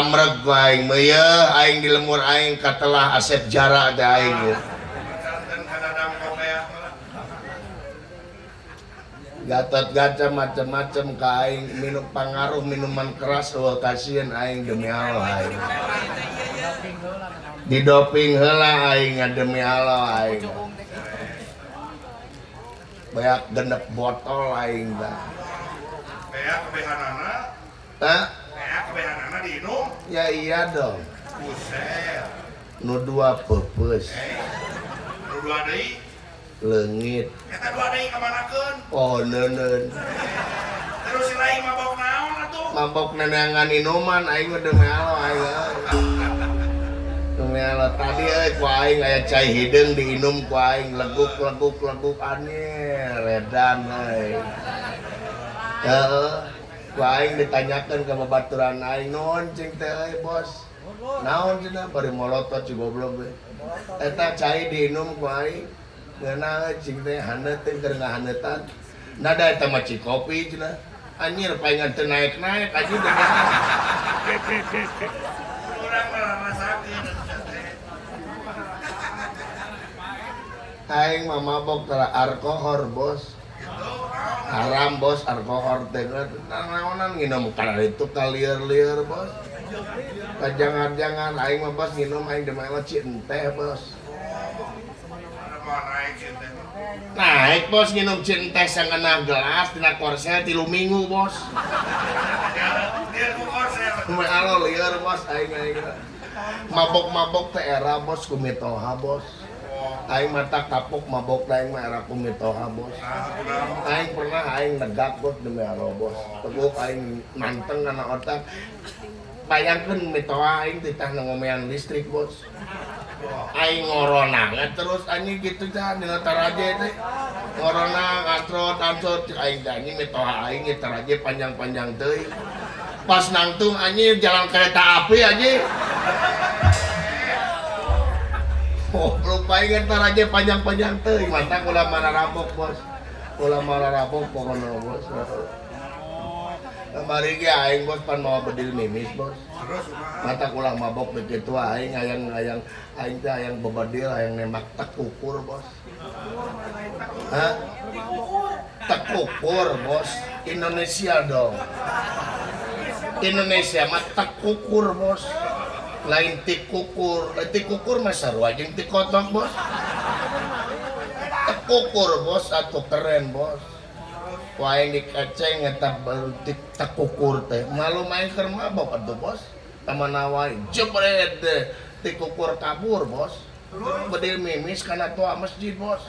Diamreg ku aing meuyeah aing di lemur aing katelah Asep Jara teh aing ieu. Gatot Kaca macem-macem ka aing minum pangaruh minuman keras eueuh kasieun aing demi Allah aing. Didoping heula aing demi Allah aing. Beak genep botol aing tah. Beak kebehanana. Hah? Beak kebehanana diinum? Ya iya dong. Buset. Nu dua peupeus. Nu dua deui? Leungit. Eta dua deui kamanakeun? Oh neuneun. Terus si lain mabok naon atuh? Mabok neneangan inuman aing mah demi Allah aing. Demi Allah tadi euy ku aing aya cai hideung diinum ku aing leguk leguk leguk anjir redan euy. Heeh. Ku aing ditanyakeun ka babaturan aing naon cing teh euy bos. Naon cenah bari molotot si goblok we. Eta cai diinum ku aing. Ngeunah cing teh haneut teh keur ngahaneutan. Nada eta mah cikopi cenah. Anjir paingan teu naek-naek anjir demi Allah. Urang mah rasakeun teh. Aing mah mabok tara alkohol bos. Haram bos alkohol teh naonan nginum kana itu kalieur-lieur bos. Jangan-jangan aing mah bos nginum aing demi Allah cinteh bos. Naik bos nginum cinteh sangeunah gelas dina korsel 3 minggu bos. Demi Allah lieur bos aing aing. Mabok-mabok teh era bos ku mitoha bos. Aing mata kapok mabok aing mah era ku mitoha bos. Aing pernah aing negak bos demi Allah bos. Teguk aing nanteng kana otak. Bayangkeun mitoha aing titah ngomean listrik bos. Aing ngoronang terus anjing gitu tah dina taraje teh. Ngoronang antrot antrot aing teh anjing mitoha aing ge taraje panjang-panjang teuing. Pas nangtung anjing jalan kereta api anjing. Oh, lupa ingat taraje panjang-panjang teuing mata ulah mararabok bos. Ulah mararabok pokona bos. Kamari ge aing bos pan mawa bedil mimis bos. Mata ulah mabok begitu aing hayang hayang aing teh hayang bebedil hayang nembak tekukur bos. Hah? Tekukur bos. Indonesia dong. Indonesia mah tekukur bos. Lain tikukur, lain tikukur mah sarua jeung tikotok bos. Tekukur bos atuh keren bos. Wae dikeceng eta baru tekukur teh. Malu main keur mabok atuh bos. Tamana wae jebret teh tikukur kabur bos. Bedil mimis kana toa masjid bos.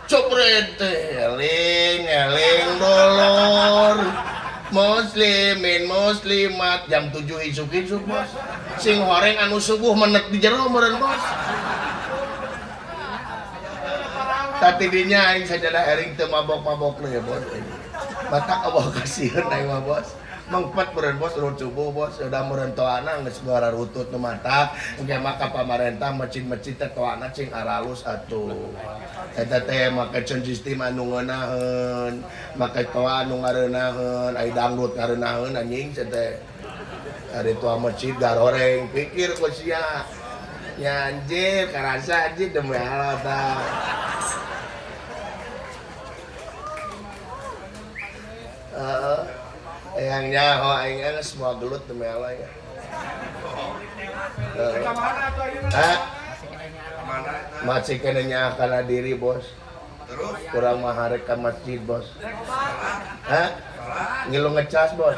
Jebret teh eling eling dolor. Muslimin muslimat jam 7 isuk-isuk bos. Sing horeng anu subuh menek di jero meureun bos. Tadi dinya aing sajadah ering teu mabok-mabok ya bos. Batak Allah kasihan aing mah bos. Mengpet meureun bos urut subuh bos. Udah meureun toana geus ngararutut nu matak. Engke mah ka pamarentah masjid-masjid teh toana cing aralus atuh. Eta teh make sound system anu ngeunaheun, make toa anu ngareunaheun, ai dangdut ngareunaheun anjing cenah teh. Ari toa masjid garoreng pikir ku sia. Ya anjir karasa anjir demi Allah tah. Yang nyaho aing geus semua gelut demi Allah ya. Masih kena nyaah kana diri bos. Kurang mah harek ka masjid bos. Hah? Ngilu ngecas bos.